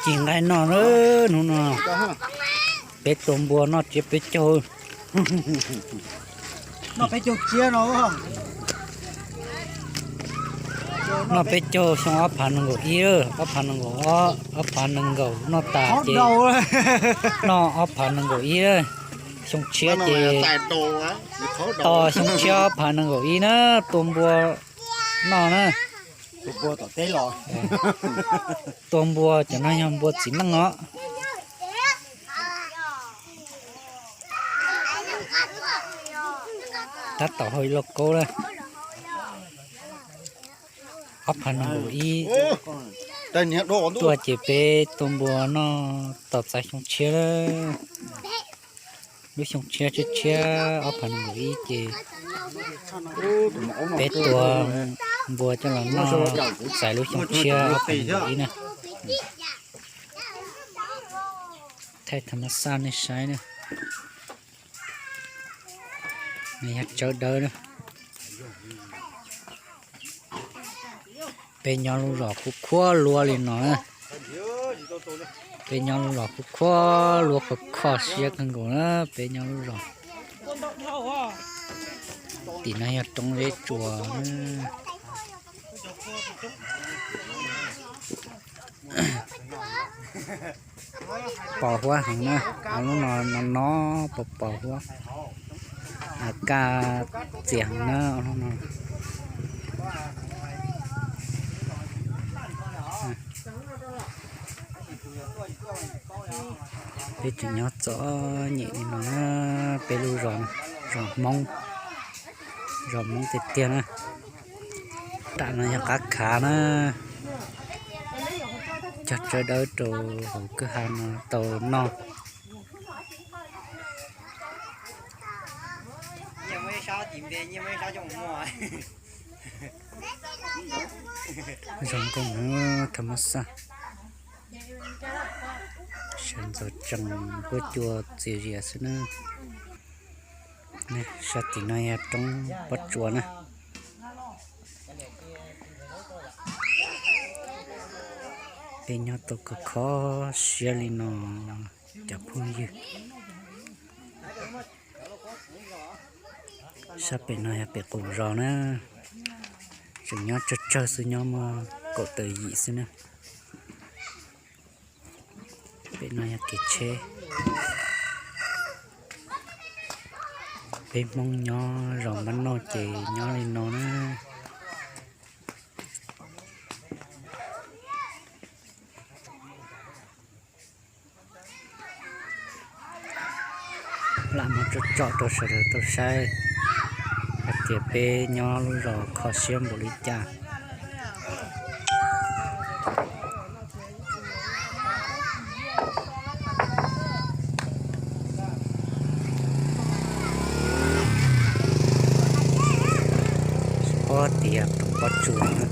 Ci nqaij noj na, hnub no peb tua npua noj tsiab peb caug. Noj peb caug xyoo ob phav nees nkaum ib, ob phav nees nkaum ob, ob phav nees nkaum noj tas ces noj ob phav nees nkaum ib. Xyoo tshiab ces, tos xyoo tshiab ob phav nees nkaum ib na, tua npua noj na. Tua npua cov no yog npua txiv neej os. Tab tom hau ib lauj kaub na. Ob phav nees nkaum ib tuaj ces peb tua npua noj tos txais xyoo tshiab. Lub xyoo tshiab tshiab tshiab ob phav nees nkaum ib ces peb tua npua coj los noj txais lub xyoo tshiab ob phav nees nkaum ib na. Thaij tham mas xaj nej saib na. Nws yog tsawb dawb na. Peb nyob lub zos khuab khuab luaj li no na. Peb nyob lub zos khuab khuab luaj, kho kho siab kawg nkaus na, peb nyob lub zos. Tim no yog roob zeb tsuas. Pos huab heev na, ob lub no no no pos pos huab. Kaj txias heev na ob lub no. Peb tseem nyob txom nyem li no na, peb lub zos, zos Hmoob, zos Hmoob tiag tiag na. Tam no yog qab khav na, cog tsawb dawb rau hauv kwj ha no tau noj. Zoo nkauj na, tham mas xaj. Sawv ntxov tsees huab cua txias zias xwb na. Sab tim no yog roob pob tsuas na. Peb nyob tau kho kho siab li no cov phooj ywg. Sab pem no yog pem qaum zos na, tseem nyob tsawg tsawg xwb, nyob muaj kaum tawm yim xwb na. Pem no yog kev tsheb. Peb Hmoob nyob zos Npab Nauj ces nyob li no na. Lam muab tsom tsom rau sawv daws tau saib hais tias peb nyob lub zos kho siab npaum li cas. Pob tias pob tsuas na.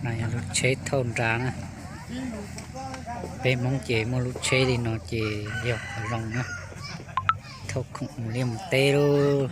No yog lub tsheb thauj nra na. Peb Hmoob ces muaj lub tsheb li no ces yog qhov zoo na. Thauj khoom mus liaj mus teb lauj.